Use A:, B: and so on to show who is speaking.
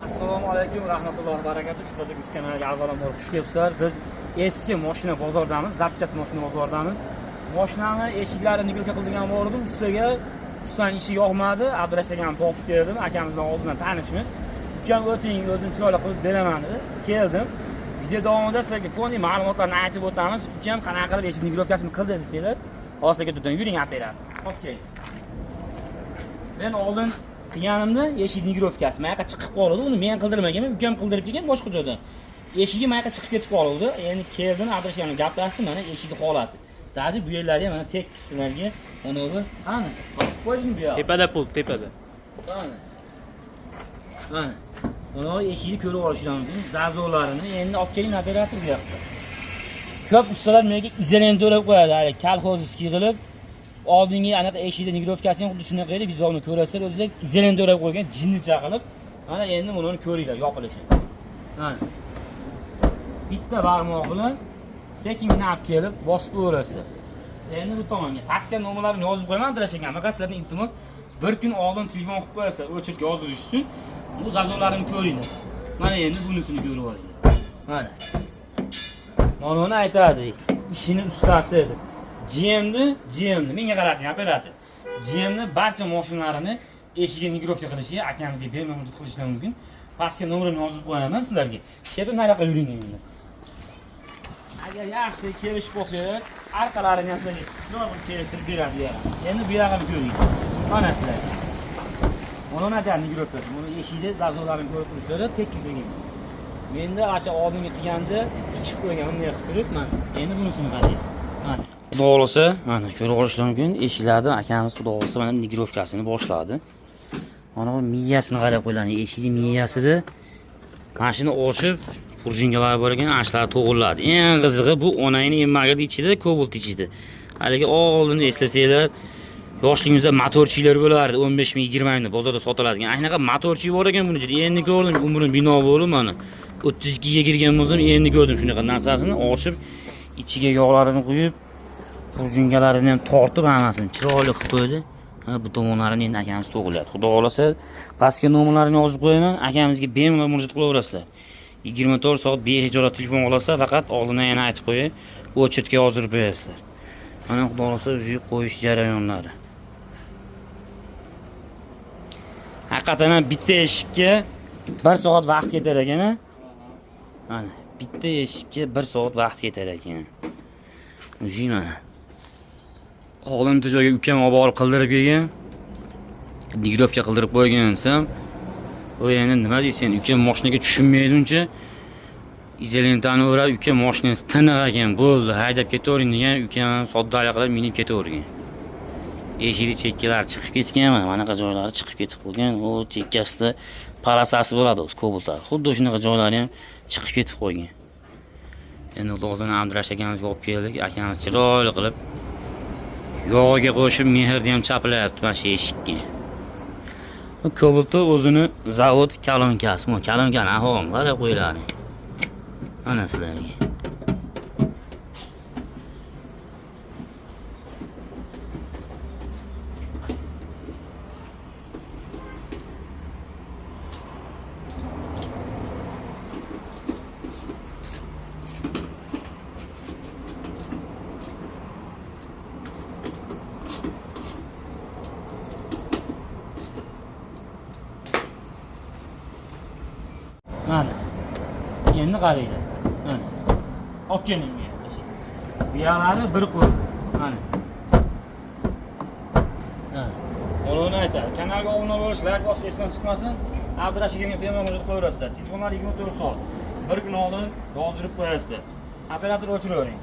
A: Assalomu alaykum rahmatullohi va barakatuh. Shuhrat Uz kanaliga avvalambor xush kelibsizlar. Biz eski mashina bozoridamiz, запчасть mashina bozoridamiz. Mashinani eshiklarini нагрузка qildirgan bordim, ustaga ustaning ishi yoqmadi. Abdurashid akamni topib keldim, akamizdan oldindan tanishmiz. Ukam o'ting, o'zim chiroyli qilib beraman dedi. Keldim. Video davomida sizlarga полный ma'lumotlarni aytib o'tamiz. Ukam qanaqa qilib eshik нагрузка sini qildi desanglar, hozir sizlarga yuring operator. Hop keling. Men oldin qilganimda eshik нагрузка si mana yoqqa chiqib qoldi. Uni men qildirmaganman, ukam qildirib kelgan boshqa joydan. Eshigi mana yoqqa chiqib ketib qoldi. Endi keldim, Abdurashid bilan gaplashdim, mana eshikni holati. Даже bu yerlari ham mana tekis sizlarga mana bu qani? Qo'yding bu yoqqa.
B: Tepada pul, tepada.
A: Mana. Mana. Mana bu eshikni ko'rib olishingiz mumkin. Зазор larini endi olib keling operator bu yoqqa. Ko'p ustalar menga izolenta o'rab qo'yadi, hali колхозский qilib. Oldingi anaqa eshikni нагрузка si ham xuddi shunaqa edi, videoni ko'rasizlar, o'zlar izolenta o'rab qo'ygan, jinnicha qilib. Mana endi buni ko'ringlar yopilishini. Mana. Bitta barmoq bilan sekingina olib kelib bosib o'rasiz. Endi bu tomonga pastga nomerlarini yozib qo'yaman Abdurashid aka. Faqat sizlardan iltimos, bir kun oldin telefon qilib qo'yasizlar, очередь ga yozdirish uchun. Bu зазор larini ko'ringlar. Mana endi bunisini ko'rib olinglar. Mana. Mana uni aytadi, ishini ustasi edi. GMni menga qarating operator. GMni barcha mashinalarini eshigiga нагрузка qilishiga akamizga bemalol murojaat qilishlari mumkin. Pastga nomerini yozib qo'yaman sizlarga. Kelib nariyoqqa yuring endi. Agar yaxshi kelishib olsanglar, orqalarini ham sizlarga chiroyli qilib kelishtirib beradi bu yog'ini. Endi bu yog'ini ko'ring. Mana sizlarga. Mana aytadi нагрузка si. Buni eshikni зазор larini ko'rib turibsizlar, tekisligini. Menda o'sha oldingi qilganda chiqib qo'ygan, bunday qilib turib, mana endi bunisini qarang. Mana. Xudo xohlasa, mana ko'rib olishingiz mumkin. Eshiklarni akamiz xudo xohlasa mana нагрузка sini boshladi. Mana bu miyasini qarab qo'ylarni, eshikning miyasida mana shuni ochib пружинка lar bor ekan, ana shularni to'g'irladi. Eng qizig'i bu onangni emmagini ichida, Kobalt ichida. Haligi oldin eslasanglar, yoshligimizda моторчик lar bo'lardi, 15 ming, 20 mingda bozorda sotiladigan. Anaqa моторчик bor ekan buni ichida. Endi ko'rdim, umrim bino bo'lib mana 32 ga kirgan bo'lsam, endi ko'rdim shunaqa narsasini ochib, ichiga yog'larini quyib, пружинка larini ham tortib hammasini chiroyli qilib qo'ydi. Mana bu tomonlarini endi akamiz to'g'irlayapti. Xudo xohlasa, pastga nomerlarini yozib qo'yaman, akamizga bemalol murojaat qilaverasizlar. 24 soat behijolat telefon olasa, faqat oldindan yana aytib qo'yay, очередь ga yozdirib qo'yasizlar. Mana xudo xohlasa уже qo'yish jarayonlari. Haqiqatan ham bitta eshikka 1 soat vaqt ketar ekan. A? Mana bitta eshikka 1 soat vaqt ketar ekan. Уже mana. Oldin bitta joyga ukam olib borib qildirib kelgan. Нагрузка qildirib qo'ygan desam, u endi nima deysan, ukam mashinaga tushunmaydi uncha. Izolentani o'rab, ukam mashinasi tiniq ekan, bo'ldi, haydab ketavering degan, ukam ham soddalik qilib minib ketavergan. Eshikni chekkalari chiqib ketgan, mana bunaqa joylari chiqib ketib qolgan. U chekkasida полоса si bo'ladi o'zi Kobaltlar. Xuddi shunaqa joylari ham chiqib ketib qo'ygan. Endi xudo Abdurashid akamizga olib keldik. Akamiz chiroyli qilib yog'iga qo'shib mehrni ham chaplayapti mana shu eshikka. Bu Kobaltni o'zini zavod kalonkasi. Bu kalonkani ahvolini qarab qo'ylaring. Mana sizlarga. Mana. Endi qaranglar. Mana. Olib keling bu yerga. Bu yoqlari bir qo'l. Mana. Ha. Uni aytadi. Kanalga obuna bo'lish, layk bosish esdan chiqmasin. Abdurashid aka bemalol murojaat qilaverasizlar. Telefonlar 24 soat. Bir kun oldin yozdirib qo'yasizlar. Operator o'chiravering.